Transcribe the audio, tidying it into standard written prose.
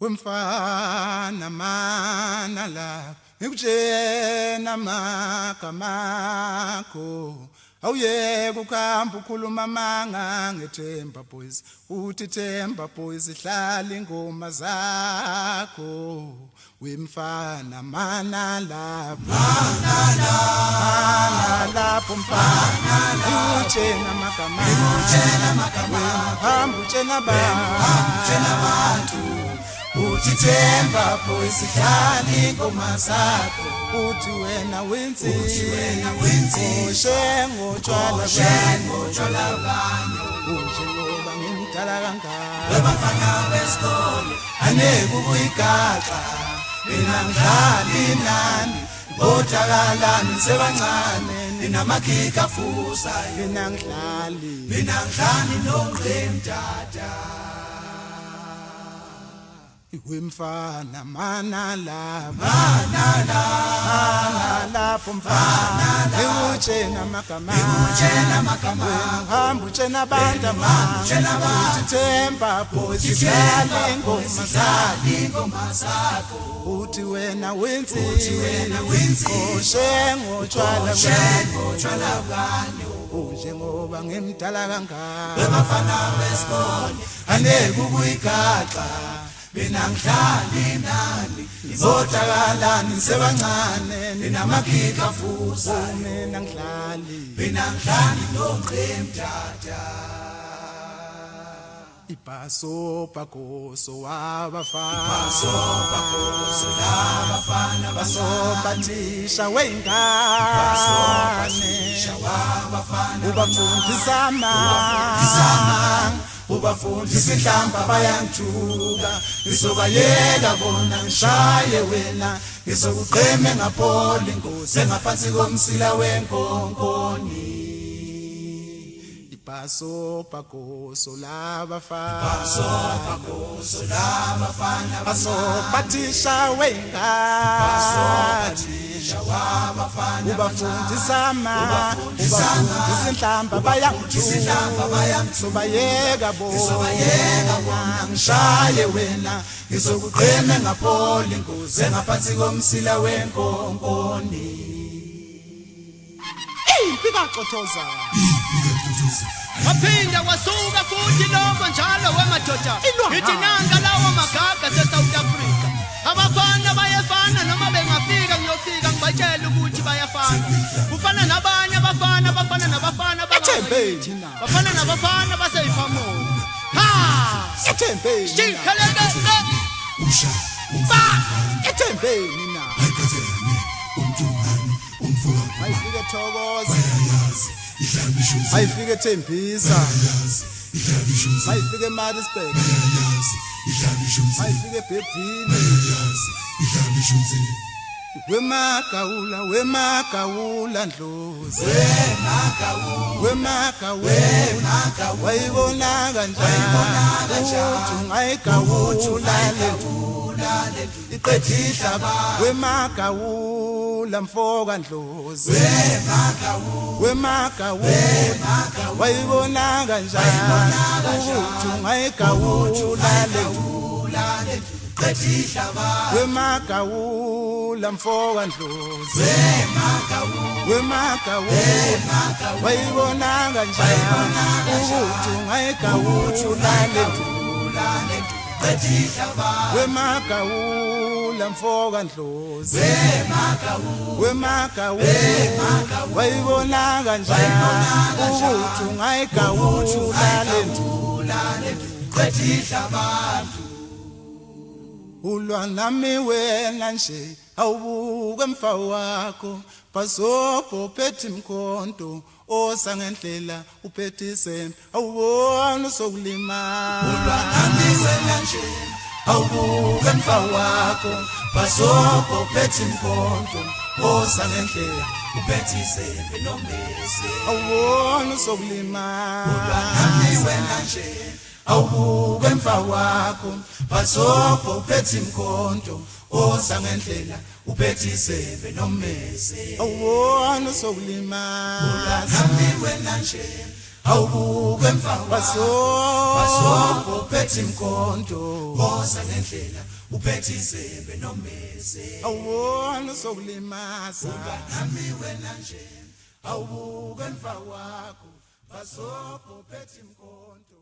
Wemfana mana la ngikutshena amagama akho awuyeke ukuhamba ukhuluma amanga ngethemba boys uthi themba boys ihlala ingoma zakho wemfana mana lapho mana mana lapho mfana ngikutshena amagama ngikutshena amagama hamba utshena abantu uthi themba boys ihlala ingoma zakho uthi wena wenzi uthi wena wenzi ngotshwala ngotshwala banyo unjengoba ngimdala kangaka webafana besikole aneke ukuyigaxa mina ngidlali nani bodakalani sebancane ninamakhikha afuzayo mina ngidlali mina ngidlali nongqemdada wemfana mana lapho mana la mana lapho mfana ngikutshena amagama ngikutshena amagama hamba utshena abantu utshena abantu. uthi themba boys Uthi idlala Themba ingoma Boys, zakho idlala ingoma zakho uthi wena wenzi Uthi wena wenzi. oshe ngotshwala ngotshwala banyo unjengoba ngimdala kangaka webafana besikole aneke ukuyigaxa mina ngidlali nani bodakalani sebancane ninamakhikha afuzayo mina ngidlali mina ngidlali nongqemdada ibhaso bhagoso wabafana basoba khoso labafana basobathisha basoba wey'ngane thisha wabafana ubafundisa Izama ubafundisa inhlamba bayangithuka ngizobayeka bona ngishaye wena ngizokuqheme ngaphola ingozi engaphansi komsila wenkonkoni ibhaso bhagoso labafana basoba khoso labafana basobathisha basoba wey'ngane thisha wabafana ubafundisa ma Ubafundisa ma. ubafundisa inhlamba Ubafundisa inhlamba bayangithuka. sobayeka Ngizobayeka bona ngishaye wena ngizokuqheme ngaphola ingozi engaphansi komsila wenkonkoni bikacothoza Waphinda wasuka futhi lokho njalo wemadoda Ilwa. ithi nanka lawo magaga se-South Africa abafana bayefana noma bengafika ngiyofika ngibatshele ukuthi bayafana kufana nabanye abafana abafana nabafana Ethembeni na. bafana nabafana baseyifamoni ha ethembeni na. shikheleke usha ba ethembeni na ayikhathene umntungane umfoka ayifike thokoza bayayazi idlala ishozi ayifike thembisa bayayazi idlala ishozi ayifike eMaritzburg bayayazi idlala ishozi ayifike eBergville bayayazi idlala ishozi wemagawula wemagawula ndlozi wemagawula wayibona kanjani ukuthi ungayigawula le iqeda ihlaba wemagawula mfoka ndlozi wemagawula wayibona kanjani ukuthi ungayigawula le iqeda ihlaba wemagawula mfoka ndlozi wemagawula wayibona kanjani ukuthi ungayigawula le iqeda ihlaba wemagawula mfoka ndlozi wemagawula wayibona kanjani ukuthi ungayigawula le iqeda ihlaba ulwa nami wena nje awubuke mfa wakho bhasobho uphethe imkhonto osa ngendlela uphethe isembe awubona usokulimala nami wena nje awubuke mfa wakho bhasobho uphethe imkhonto osa ngendlela uphethe isembe nomese awubona usokulimala nami wena nje awubuke mfa wakho bhasobho uphethe imkhonto osa ngendlela uphethe isembe nomese awubona usokulimala nami wena nje Awubuke emva kwakho, Basobho uphethe imkhonto, woza ngendlela uphethe izembe nomese. Awubona usokulimaza. Nami wena nje, awubuke emva kwakho, basobho uphethe imkhonto.